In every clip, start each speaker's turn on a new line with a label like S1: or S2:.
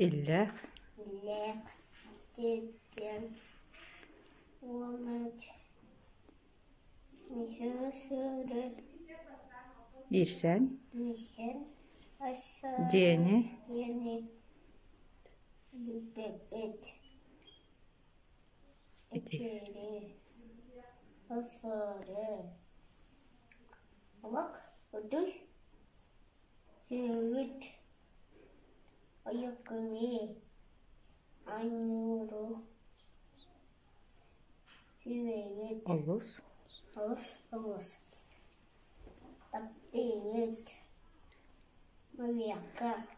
S1: Иллээх Иирсээн Диэни Ити Олус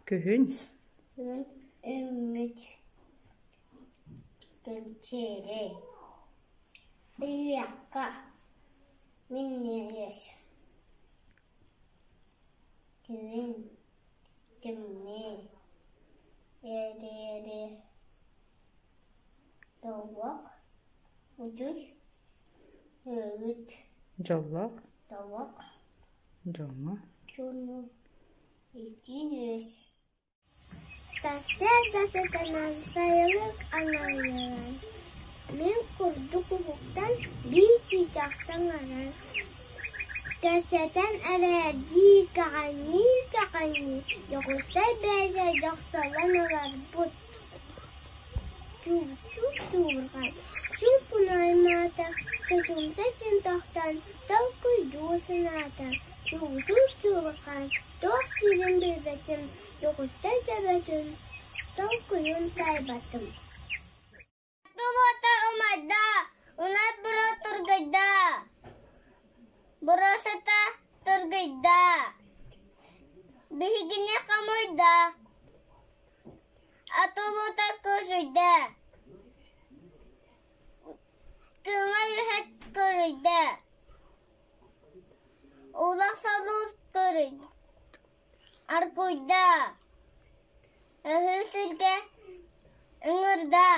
S1: Күһүн Дьоллоох Дьоҥҥо
S2: Сарсыарда сытынан сайылык аҥаарыйан, мин курдук уһуктан биир чыычаах саҥаран, кэпсэтэн эрээрдии кэҕиҥнии-кэҕиҥнии Дьокуускай бэйэтэ дьохсолон ыларбыт Чуучук чуурҕан, чуукуна аймаата, чочумча син тохтоон толкуйдуу санаата, Чуучук чуурҕан, туох диирин билбэтим, Дьокуускай төбөтүн толкуйун таайбатым. Тубута умайда, унат буруо тургайда, буруосата тургайда, биһигини хомуйда, атубута курсуйда, кыыма үһэ куруйда, улах солуус куруйда Аргуйда, ыһыы сиргэ ыҥырда,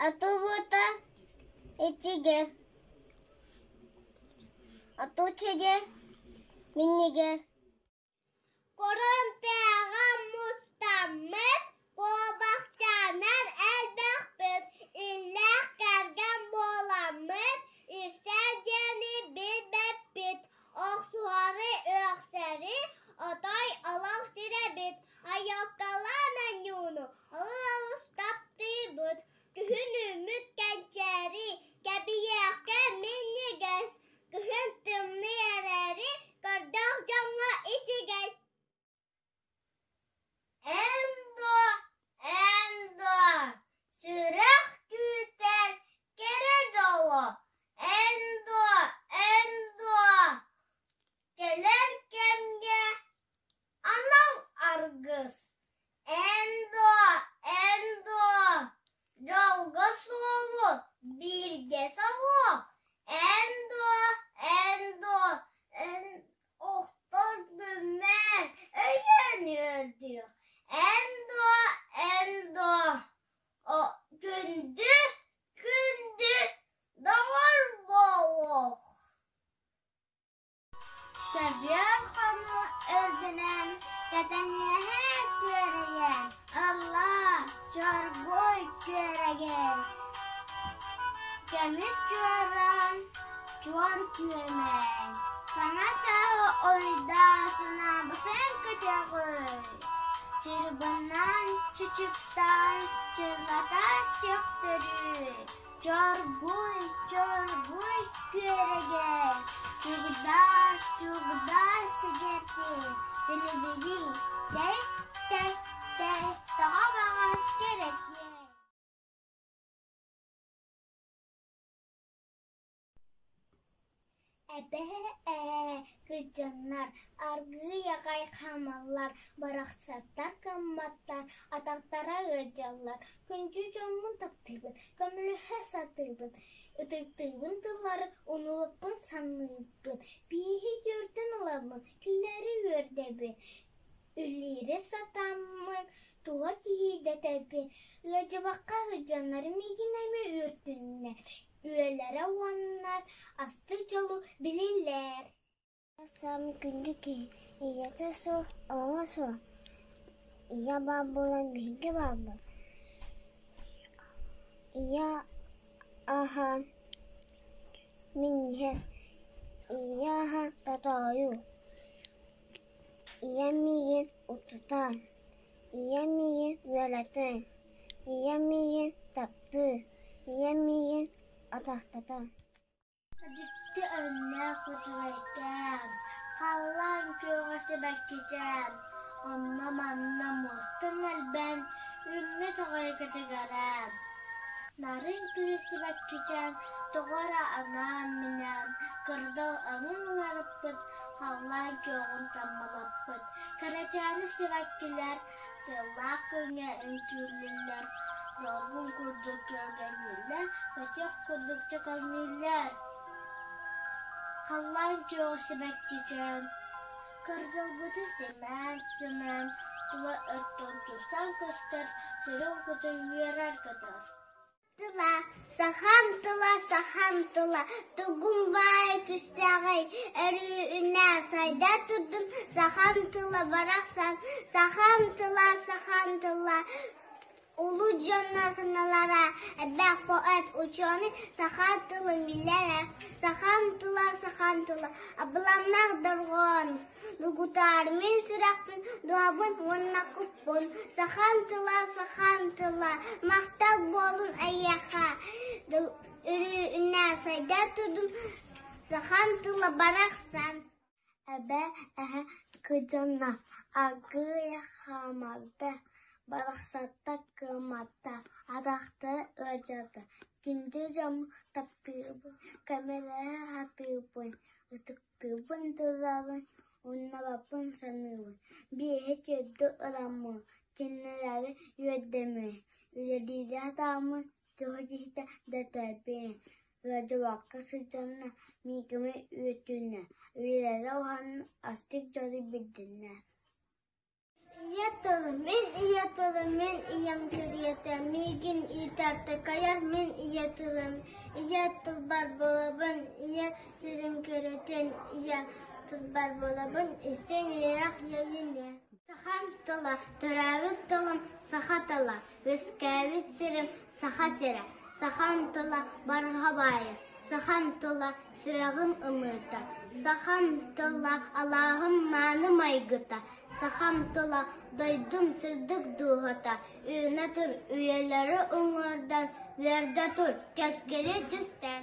S2: атыллыта ичигэс, атучигэ минньигэс. Курун-тыаҕа мустаммыт куобахчааннар элбэхпит, иллээх кэргэн буоламмыт, исэ диэни билбэппит, Охсуһары, үөхсэри отой олох сирэбит, айоккалаан анньууну олус таптыыбыт, күһүн үүммүт кэнчээри, кэбиһиэххэ минньигэс, кыһын тымныы эрээри, көрдөөх дьоҥҥо ичигэс. Эн дуо, эн дуо, сүрэх күүтэр кэрэ дьоло, эн дуо, эн дуо, кэлэр кэмҥэ анал аргыс, эн дуо, эн дуо, дьолго суолу бииргэ солуо, эн дуо, эн дуо, эн Охтор күммэр өйөөн үөрдүөх, эн дуо, эн дуо, күндү, күндү доҕор буолуох. Көбүөр хонуу үрдүнэн кэтэҥнэһэ күөрэйэн, ыллаа, чоргуй күөрэгэй, көмүс чуораан Чуор күөмэй, саҥа сааһы уруйдаа, санаабытын көтөҕүй. Чырбынан чычыктаан чырылата сөхтөрүү, Чоргуй, чоргуй күөрэгэй, Чугдаар, чугдаар сигэртий, Тилибирий, тэй, тэй, тэй, тоҕо баҕас кэрэтиэй. Эбээ, кырдьаннар, аргыый аҕай хаамаллар, барахсаттар кыамматтар, атахтара ыалдьаллар, күндү дьоммун таптыыбын, көмөлөһө сатыыбын, ытыктыыбын тыллары умнубаппын саныыбын, бииһи үөрдэн ылабын, кинилэри үөрдэбин, үллиири сатааммын, туһа киһи дэтэбин, ыалдьыбакка сылдьаннар миигин эмиэ үөртүннэр, Үлэлэрэ уонна астык дьолу билиллэр.
S3: Саамай күндү киһи ийэтэ суох, оҕо суох. Ийэ баар буолан биһиги баарбыт. Ийэ аһа минньигэс, ийэ аһа тотоойу. Ийэм миигин утутар, ийэм миигин үөрэтэр, ийэм миигин таптыыр, ийэм миигин атаахтатар.
S2: Дьикти өҥнөөх үчүгэйкээн, халлаан күөҕэ сибэккичээн, онно-манна муостан элбээн, үүммүт аҕай кэчигирээн. Нарын кыыс сибэккичээн тоҕо эрэ анаан-минээн кырдал өҥүн уларыппыт, халлаан күөҕүн таммалаппыт. Кэрэчээни сибэккилэр тыаллаах күҥҥэ үҥкүүлүүллэр, долгун курдук күөгэҥнииллэр, көтүөх курдук чөкөҥнүүллэр. Халлаан күөҕэ сибэккичээн, кырдалбытын симээн-симээн, тула өттүн тустан көстөр, сүрүн-кутун үөрэр-көтөр.
S3: Тыла, сахам тыла, сахам тыла, тугум баай күүстээҕий, өрүүнэ сайда турдун, сахам тыла барахсан, сахам тыла, сахам тыла, улуу дьоннор санаалара, элбэх поэт, учуонай саха тылын билэрэ, сахам тыла, сахам тыла, абылаҥнаах дорҕоон, Дугутаар мин сүрэхпин, дууһабын уонна куппун, сахам тыла, сахам тыла, махтал буолун эйиэхэ, өрүүнэ сайда турдун, сахам тыла барахсан.
S2: Эбээ, эһээ кыдьанна, аргыый хаамарда, барахсаттар кыамматтар, атахтара ыалдьарда, күндү дьоммун таптыыбын, көмөлөһө сатыыбын, Ытыктыыбын тыллаабын, умнубаппын саныыбын, биэһи түөрдү ыламмын, кинилэри үөрдэммин, үлэлиири сатааммын, туох киһитэ дэтэбин, ыалдьыбакка сылдьаннар миигин үөртүннэр, үйэлэрэ уһаан астык дьолу биллиннэр.
S3: Ийэ тылым, мин ийэ тылым, мин ийэм кэриэтэ, миигин иитэр, такайар мин ийэ тылым, ийэ тылбар буолабын, ийэ сирим кэрэтин, ийэ тылбар буолабын, истиҥ иһирэх иэйиини. Сахам тыла, төрөөбүт тылым саха тыла, үөскээбит сирим саха сирэ, сахам тыла барҕа баайым, Сахам тыла сүрэҕим ымыыта, сахам тыла алааһым мааны майгыта, сахам тыла дойдум сырдык дууһата, үүнэ тур үйэлэри уҥуордан, үөрдэ тур кэскили түстээн.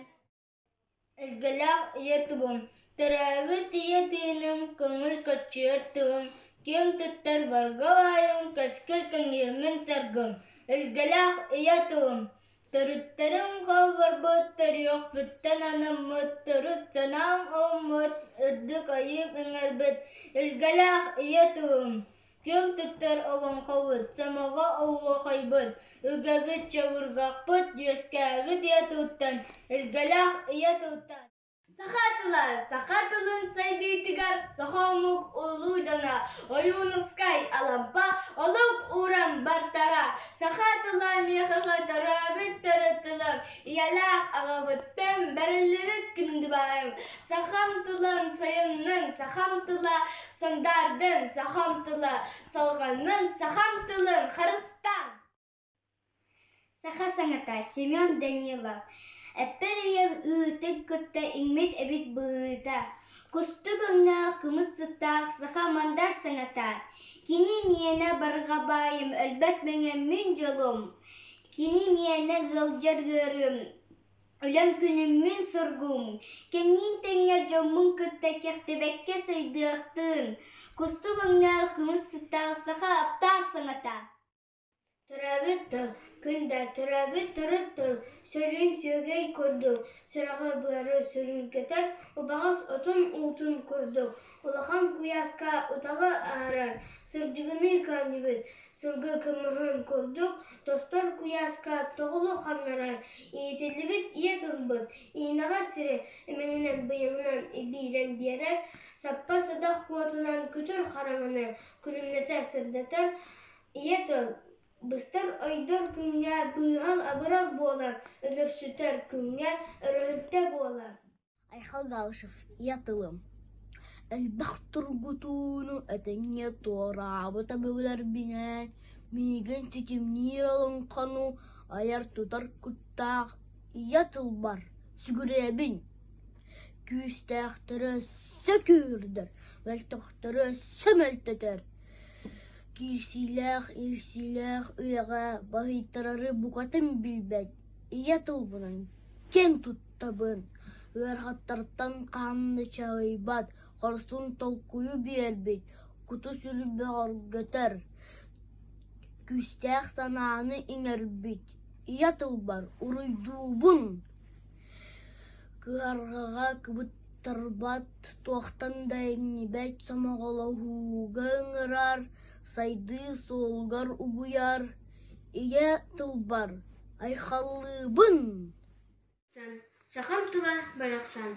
S4: Илгэлээх ийэ тылым, төрөөбүт ийэ тыыным, көҥүл көччүйэр тылым, киэҥ туттар барҕа баайым, кэскил кэҥиир мин саргым. Илгэлээх ийэ тылым, Төрүттэрим хаалларбыт төрүөхпүттэн анаммыт, төрүт санаам ылыммыт, үрдүк айыым иҥэрбит, илгэлээх ийэ тылым, күөн туттар олоҥхобут, сомоҕо оһуохайбыт, үгэбит чабырҕахпыт үөскээбит ийэ тылтан, илгэлээх ийэ тылтан. Саха тыла саха тылын сайдыытыгар саха омук улуу дьоно Ойуунускай, Алампа олук ууран бартара. Саха тыла миэхэ төрөөбүт төрүт тылым, ийэлээх аҕабыттан бэриллибит күндү баайым. Сахам тылын сайыннын, сахам тыла сандаардын, сахам тыла салҕаннын, сахам тылын харыстаан!
S2: Саха саҥата Семен Данилов Эппэр ийэм үүтүн кытта иҥмит эбит быһыыта.
S3: Кустук өҥнөөх, кымыс сыттаах саха мандар саҥата. Кини миэнэ барҕа баайым, өлбөт мэҥэм мин дьолум. Кини миэнэ ыалдьар ыарыым, Үлэм күнүммүн соргум, кэмниин тэҥҥэ дьоммун кытта кэхтибэккэ сайдыахтыын, кустук өҥнөөх көмүс сыттаах саха аптаах саҥата.
S4: Төрөөбүт тыл, күндэ, төрөөбүт төрүт тыл, сөрүүн сүөгэй курдук, сүрэҕи-быары сөрүүргэтэр, убаҕас отун уутун курдук, улахан куйааска утаҕы аһарар, сырдьыгыныы көөнньүбүт, сылгы кымыһын курдук тостор куйааска тоҕулу ханнарар, иитиллибит ийэ тылбыт иинэҕэс сири имэҥинэн быйаҥынан биирэн биэрэр, саппа садах уотунан күтүр хараҥаны күлүмнэтэ сырдатар, ийэ тыл быстар-ойдор күҥҥэ быыһал-абырал буолар, өлөрсүтэр күҥҥэ өрөһүлтэ буолар.
S5: Айхал Галышев ийэ тылым Элбэх тургутууну этэҥҥэ туораабыта бөгүлэрбинээн миигин ситимниир олоҥхону айар-тутар куттаах ийэ тылбар сүгүрүйэбин. Күүстээхтэрэ өссө күүһүрдэр, мөлтөхтөрө өссө мөлтөтөр. Киирсиилээх иирсиилээх үйэҕэ баһыйтарары букатын билбэт ийэ тылбынан киэн туттабын, ыарахаттартан хаһан да чаҕыйбат, хорсун толкуйу биэрбит, куту-сүрү бөҕөргөтөр, күүстээх санааны иҥэрбит ийэ тылбар уруйдуубун. Кыһарҕаҕа кыбыттарбат, туохтан да иҥнибэт сомоҕолоһууга ыҥырар, сайдыы суолугар угуйар ийэ тылбар айхаллыыбын!
S4: Сахам тыла барахсан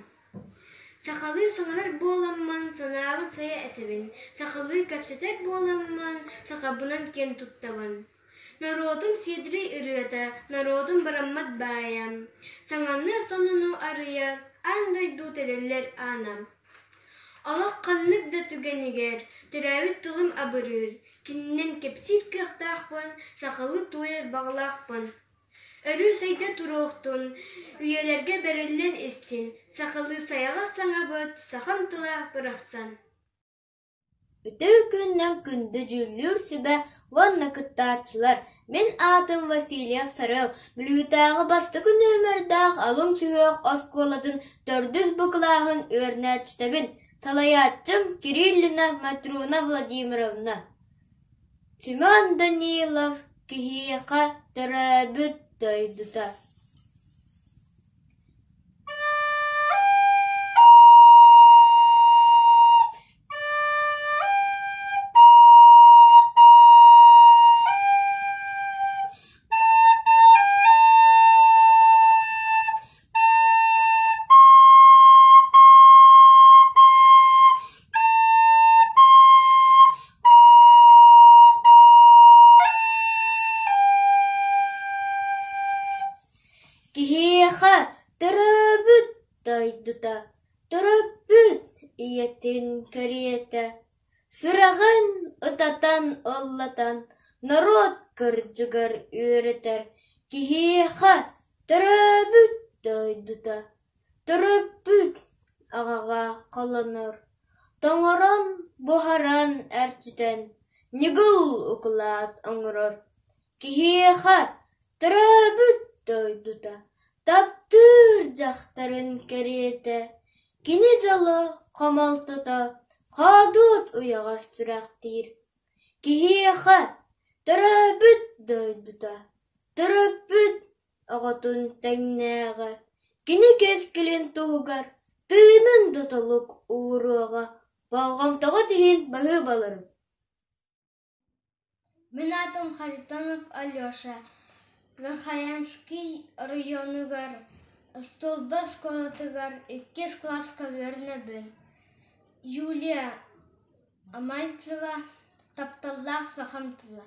S4: Сахалыы саҥарар буоламмын санаабын сайа этэбин, сахалыы кэпсэтэр буоламмын сахабынан киэн туттабын. Норуотум сиэдэрэй ырыата, норуотум бараммат баайа, саҥаны сонуну арыйа, аан дойду тэлэллэр аана. Олох ханнык да түгэнигэр төрөөбүт тылым абырыыр, кининэн кэпсиир кыахтаахпын, сахалыы туойар баҕалаахпын. Өрүү сайда туруохтун, үйэлэргэ бэриллэн истин, сахалыы сайаҕас саҥабыт, сахам тыла бырахсан.
S6: Үтүө күнүнэн күндү дьүүллүүр сүбэ уонна кыттааччылар! Мин аатым Васильев Сарыал, Бүлүүтээҕи бастакы нүөмэрдээх алын сүһүөх оскуолатын төрдүс Б кылааһын үөрэнээччитэбин, салайааччым Кириллина Матрена Владимировна. Семен Данилов киһиэхэ төрөөбүт дойдута Киһиэхэ төрөөбүт дойдута, төрөппүт ийэтин кэриэтэ, сүрэҕин ытатан ыллатан норуот кырдьыгар үөрэтэр киһиэхэ төрөөбүт дойдута, төрөппүт аҕаҕа холонор, тоҥорон, буһаран эрчитэн ньыгыл укулаат оҥорор Киһиэхэ төрөөбүт дойдута, таптыыр дьахтарын кэриэтэ, кини дьоло, хомолтото хоодуот уйаҕас сүрэхтиир. Киһиэхэ төрөөбүт дойдута, төрөппүт оҕотун тэҥнээҕэ, кини кэскилин туһугар тыынын да толук ууруоҕа, болҕомтоҕут иһин баһыыбаларым.
S3: Мин аатым Харитонов Алеша, Верхоянский оройуонугар Остуолба оскуолатыгар иккис кылааска үөрэнэбин. Юлия Амальцева «Тапталлаах сахам тыла»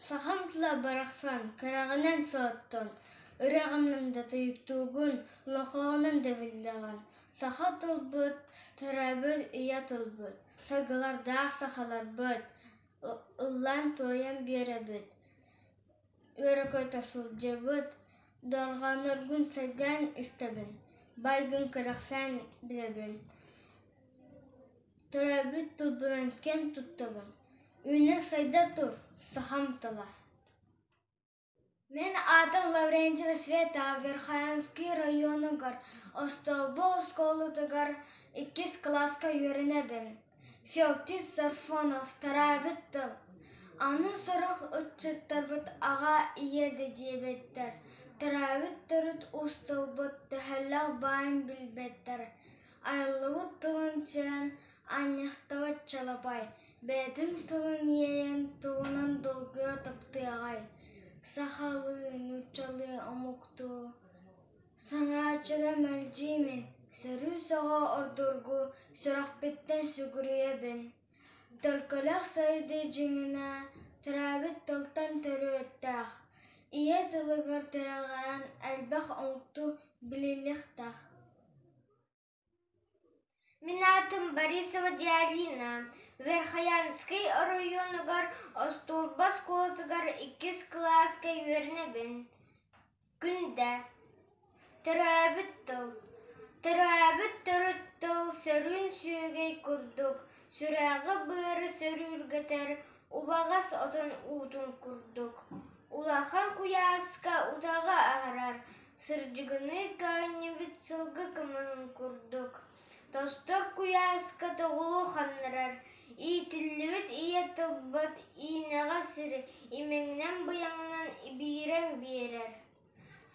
S3: Сахам тыла барахсан кыраҕынан суоттун, ырыаҕынан да тойуктуугун, олоҥхоҕунан да биллэҕин. Саха тылбыт төрөөбүт ийэ тылбыт, саргылардаах сахаларбыт, ыллаан-туойан биэрэбит, үөрэ-көтө сылдьабыт, дорҕоонноргун сэргээн истэбин, баайгын кэрэхсээн билэбин. Төрөөбүт тылбынан киэн туттабын, үүнэ-сайда тур, сахам тыла. Мин аатым Лаврентьева Света, Верхоянский районугар Остуолба оскуолатыгар иккис кылааска үөрэнэбин. Феоктист Сарфонов төрөөбүт тыл. Аны сорох ыччаттарбыт аҕа, ийэ да диэбэттэр, төрөөбүт төрүт уус тылбыт төһөлөөх баайын билбэттэр. Айыллыбыт тылын сирэн анньахтабат чалапай, бэйэтин тылын иэйэн тугунан долгуйа таптыаҕай, сахалыы, нууччалыы, омуктуу Саҥарааччыга мэлдьи мин, сөрүү-сөҕө ордургу, сүрэхпиттэн сүгүрүйэбин. Төлкөлөөх сайдыы дьиҥинэ, төрөөбүт тылтан төрүөттээх, ийэ тылыгар тирэҕирэн элбэх омуктуу билиниэхтээх.
S4: Мин аатым Борисова Диалина, Верхоянскай оройуонугар Остуолба оскуолатыгар иккис кылааска үөрэнэбин. Күндэ Төрөөбүт тыл Төрөөбүт төрүт тыл сөрүүн сүөгэй курдук, сүрэҕи-быары сөрүүргэтэр убаҕас отон уутун курдук, улахан куйааска утаҕы аһарар, сырдьыгыныы көөнньүбүт сылгы кымыһын курдук, тостор куйааска тоҕулу ханнарар, иитиллибит ийэ тылбыт иинэҕэ сири имэҥинэн-быйаҥынан ибиирэн биэрэр.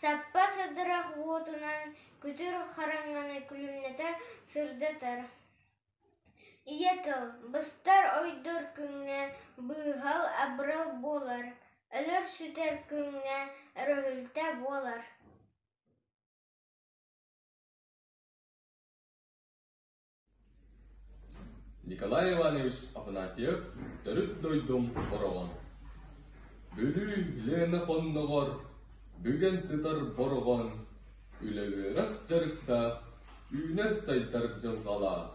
S4: Саппа садырах уотунан күтүр хараҥаны күлүмнэтэ сырдатар. Ийэ тыл быстар-ойдор күҥҥэ быыһал-абырал буолар, өлөр-сүтэр күҥҥэ өрүһүлтэ буолар.
S7: Николай Иванович Афанасьев төрүт дойдум Бороҕон. Бүлүү Лена хонноҕор бүгэн сытар Бороҕон үлэ-үөрэх дьарыктаах, үүнэр-сайдар дьылҕалаах.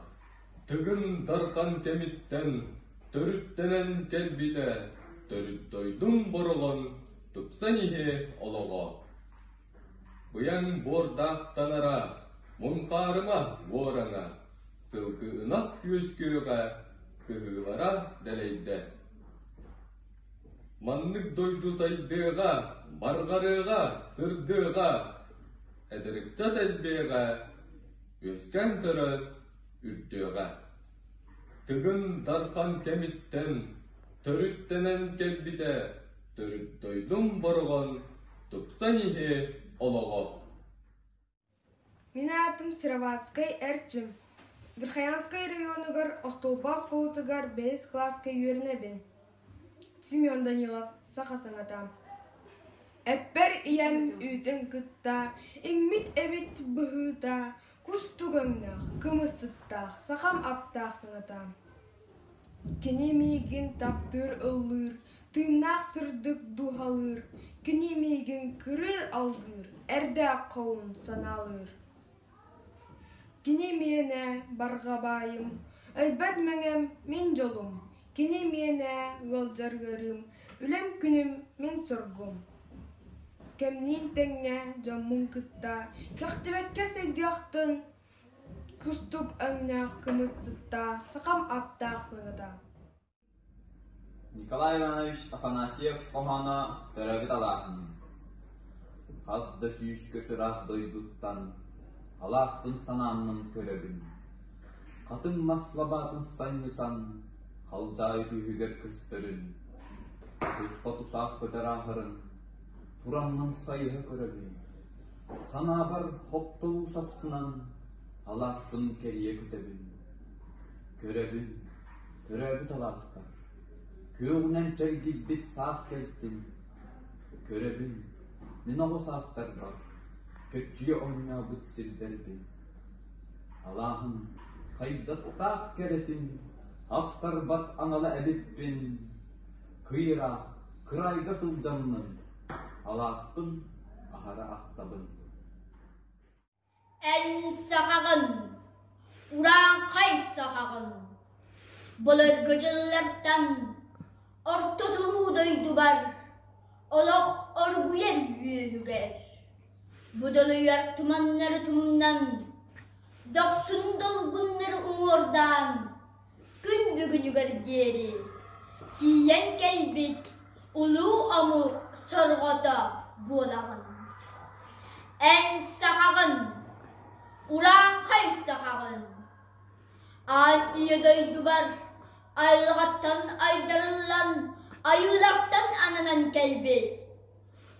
S7: Тыгын Дархан кэмиттэн төрүттэнэн кэлбитэ, төрүт дойдум Бороҕон тупсан иһиэ олоҕо. Быйаҥ буордаахтанара, муҥхаарыма уораҥа, сылгы ынах үөскүөҕэ, сыһыылара дэлэйдэ. Маннык дойду сайдыаҕа, барҕарыаҕа, сырдыаҕа, эдэр ыччат элбиэҕэ, үөскээн төрөөн үрдүөҕэ. Тыгын Дархан кэмиттэн төрүттэнэн кэлбитэ, төрүт дойдум Бороҕон тупсан иһиэ олоҕо.
S8: Мин аатым Сыроватскай Эрчим. Верхоянскай районугар Остуолба оскуолатыгар бэһис кылааска үөрэнэбин. Семен Данилов, саха саҥата. Эппэр ийэм үүтүн кытта иҥмит эбит быһыыта, кустук өҥнөөх, кымыс сыттаах, сахам аптаах саҥата. Кини миигин таптыыр ыллыыр, тыыннаах сырдык дууһалыыр, кини миигин кырыыр алгыыр, эрдээх хоһуун санаалыыр. Кини миэнэ барҕа баайым, өлбөт мэҥэм мин дьолум, кини миэнэ ыалдьар ыарыым, үлэм күнүм мин соргум. Кэмниин тэҥҥэ дьоммун кытта кэхтибэккэ сайдыахтын Кустук өҥнөөх кымыс сыттаах сахам аптаах саҥата
S9: Николай Иванович Афанасьев хоһооно төрөөбүт алааһын Хас да сүүскэ ыраах дойдуттан алааспын санааммын көрөбүн. Хатыҥ мас лабаатын сайнытан халдьаайы түһүгэр көстөрүн, тус хоту саас көтөр ааһарын тураммын сайыһа көрөбүн. Санаабар хоптолуу сапсынан алааспын кэрийэ көтөбүн. Көрөбүн, төрөөбүт алааспар, күөҕүнэн чэлгийбит саас кэлтин. Көрөбүн, мин оҕо саастарбар көччүйэ оонньообут сирдэрбин. Алааһым хайдахтаах кэрэтин, ахсарбат анала эбиппин. Кый ыраах, кыраайга сылдьаммын, алааспын аһара ахтабын.
S5: Эн сахаҕын, урааҥхай сахаҕын, былыргы дьыллартан орто туруу дойдубар олох оргуйар үөһүгэр, будулуйар туманнары тумнан, дохсун долгуннары уҥуордаан. күн бүгүнүгэр диэри тиийэн кэлбит улуу омук сорҕото буолаҕын. Эн сахаҕын, урааҥхай сахаҕын. Аан ийэ дойдубар айылҕаттан айдарыллан, айыылартан ананан кэлбит,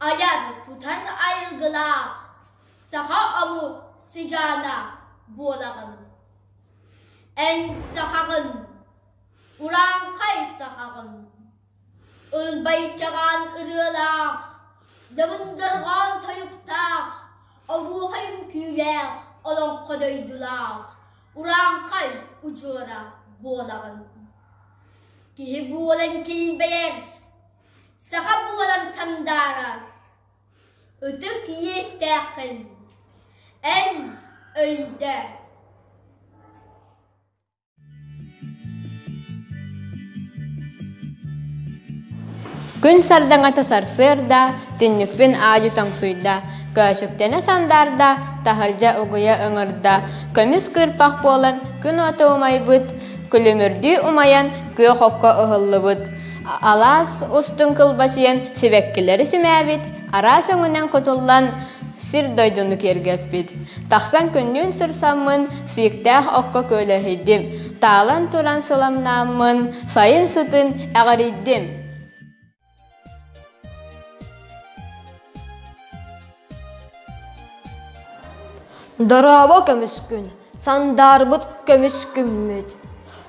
S5: айар-тутар айылгылаах саха омук сыдьаана буолаҕын. Эн сахаҕын, урааҥхай сахаҕын. Ылбайчаҕаан ырыалаах, добун-дорҕоон тойуктаах, оһуохай үҥкүүлээх, олоҥхо дойдулаах, урааҥхай удьуора буолаҕын. Киһи буолан килбэйэр, саха буолан сандаарар, ытык иэстээххин эн өйдөө.
S10: Күн сардаҥата сарсыарда, түннүкпүн аадьы тоҥсуйда, көөчүктэнэ сандаарда, таһырдьа угуйа ыҥырда, көмүс кыырпах буолан күн уота умайбыт, күлүмүрдүү умайан күөх окко ыһыллыбыт, алаас устун кылбачыйан сибэккилэри симээбит, араас өҥүнэн кутуллан сир дойдуну киэргэппит. Тахсан күннүүн сырсаммын, сииктээх окко күөлэһийдим, таалан туран сыламнааммын, сайын сытын эҕирийдим.
S11: Дорообо көмүскүн, сандаарбыт көмүс күммүт.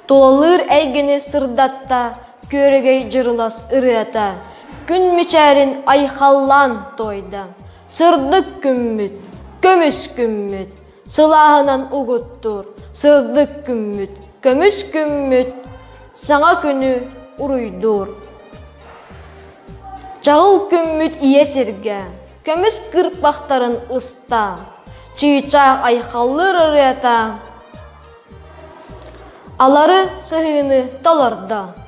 S11: Тулалыыр эйгэни сырдатта күөрэгэй дьырылас ырыата, күн мичээрин айхаллаан туойда. Сырдык күммүт, көмүс күммүт, сылааһынан угуттуур сырдык күммүт, көмүс күммүт, саҥа күнү уруйдуур. Чаҕыл күммүт ийэ сиргэ, көмүс кырпахтарын ыста, чыычаах айхаллыыр ырыата алары сыһыыны толордо.